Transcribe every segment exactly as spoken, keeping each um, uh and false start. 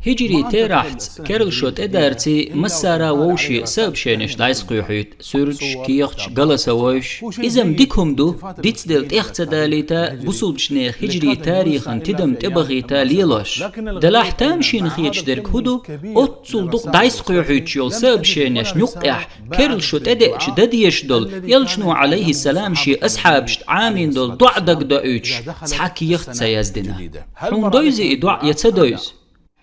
Хиджри терахьца керла шо тӀедарций массара вовшийн сообщенеш дӀасакхоьхьуьйту, суьрташ, кехаташ, голосовойш. Иза-м дика хӀума ду, дицдела тӀех ца далийта, бусулбачу нехан хиджри тарихан тидам тӀебахийта лелош. Делахь тамашийна хеташ дерг хӀун ду? Оццул дукха дӀасакхоьхьуьйтуш йолу сообщенеш юккъехь керла шо тӀедеъча дан дезаш долу, элчано, Ӏалайхиссалам, шен асхьабашна Ӏамийна долу доӀа дагадоуьйтуш, цхьа кехат ца яздина. Хьуна девзий и доӀа я ца девза?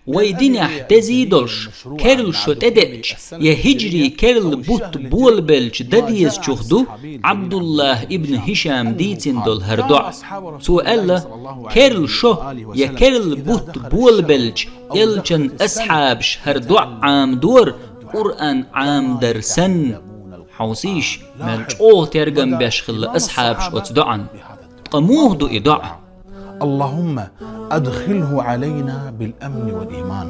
Вай динехь дезий долуш, керла шо тӀедеъча я хиджри керла бутт болабелча дан дезачух ду Ӏабдуллахь ибн Хишам дийцина долу хӀара доӀа. Цо аьлла: «Керла шо я керла бутт болабелча, элчан асхьабаш хӀара доӀа Ӏамадора, Къуръан Ӏамадар санна». Хьовсийша, мел чӀогӀа тергам беш хилла асхьабаш оцу доӀан. Ткъа муха ду и доӀа? اللهم أدخله علينا بالأمن والإيمان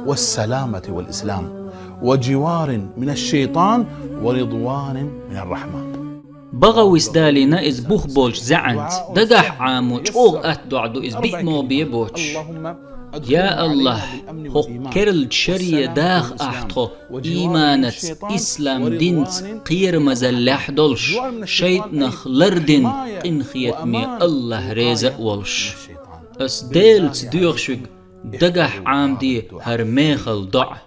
والسلامة والإسلام وجوار من الشيطان ورضوان من الرحمن. БагӀа виса далийна иза бух болчу зӀенца, дагахь Ӏамо чӀогӀа атта доӀа ду иза, биъ могӀа бен боцуш. Я АллахӀ, хӀокху керлачу шаре даха ахь тхо, ийманаца, ислам динца кхерамазаллехь долуш, шайтӀанах лардина, къинхетаме АллахӀ реза а волуш. Ас Делаца доьху шуьга, дагахь Ӏамаде хӀара мехала доӀа.